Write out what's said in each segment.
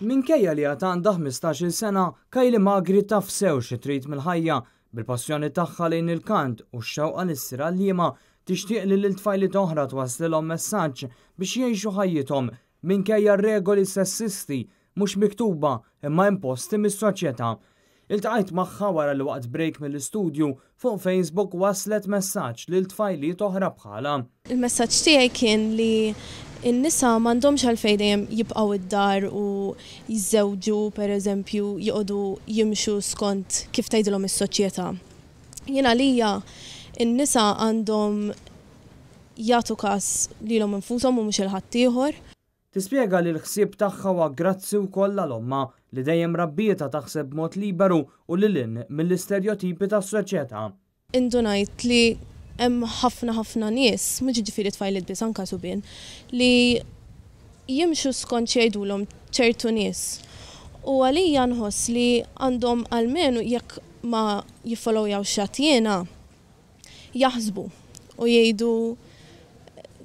Minkejja li għad għandha 15-il sena, Kylie Magri taf sew xi trid mill-ħajja. Bil-passjoni tagħha lejn il-kant u x-xewqa li ssir għalliema, tixtieq li lil tfajliet oħra twasslilhom messaġġ biex jgħixu ħajjithom minkejja r-regoli sessisti mhux miktuba imma imposti mis-soċjetà. Iltqajt magħha wara li waqt break mill-istudju fuq Facebook wasslet messaġġ lil tfajliet oħra bħalha. Il-messaġġ tiegħi kien li n-nisa m'għandhomx għalfejn dejjem jibqgħu d-dar u jiżżewġu, pereżempju, joqogħdu jimxu skont kif tgħidilhom is-soċjetà. Jien għalija n-nisa għandhom jagħtu każ lilhom infushom u mhux il ħaddieħor. Tispjega li l-ħsieb tagħha huwa grazzi wkoll għal ommha li dejjem rabbietha taħseb b'mod liberu u lil hinn mill-isterjotipi tas-soċjetà. Indunajt li hemm ħafna ħafna nies, mhux jiġifieri tfajliet biss anke subien, li jimxu skont x'jgħidulhom ċertu nies. U għalija nħoss li għandhom almenu jekk ma jiffollowjawx x'għedt jiena, jaħsbu u jgħidu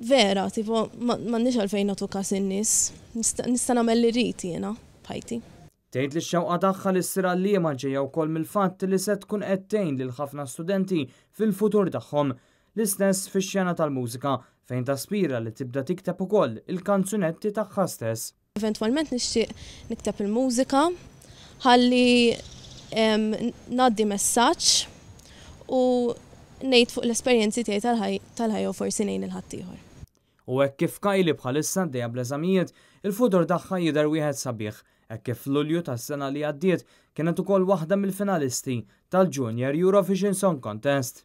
vera, tipo m'għandniex għalfejn nagħtu każ in-nies, nista' nagħmel li rrid jiena b'ħajti. Tgħid li x-xewqa tagħha li ssir għalliema ġejja wkoll mill-fatt li se tkun qed tgħin lil ħafna studenti fil-futur tagħhom. L-istess fix-xena tal-mużika fejn taspira li tibda tikteb ukoll il-kanzunetti tagħha stess. Eventwalment nixtieq nikteb il-mużika ħalli ngħaddi messaġġ u ngħid fuq l-esperjenzi tiegħi tal-ħajja u forsi ngħin lil ħaddieħor. U hekk kif Kylie bħalissa għaddejja bl-eżamijiet, il-futur tagħha jidher wieħed sabiħ, hekk kif f'Lulju tas-sena li għaddiet kienet ukoll waħda mill-finalisti tal-Junior Eurovision Song Contest.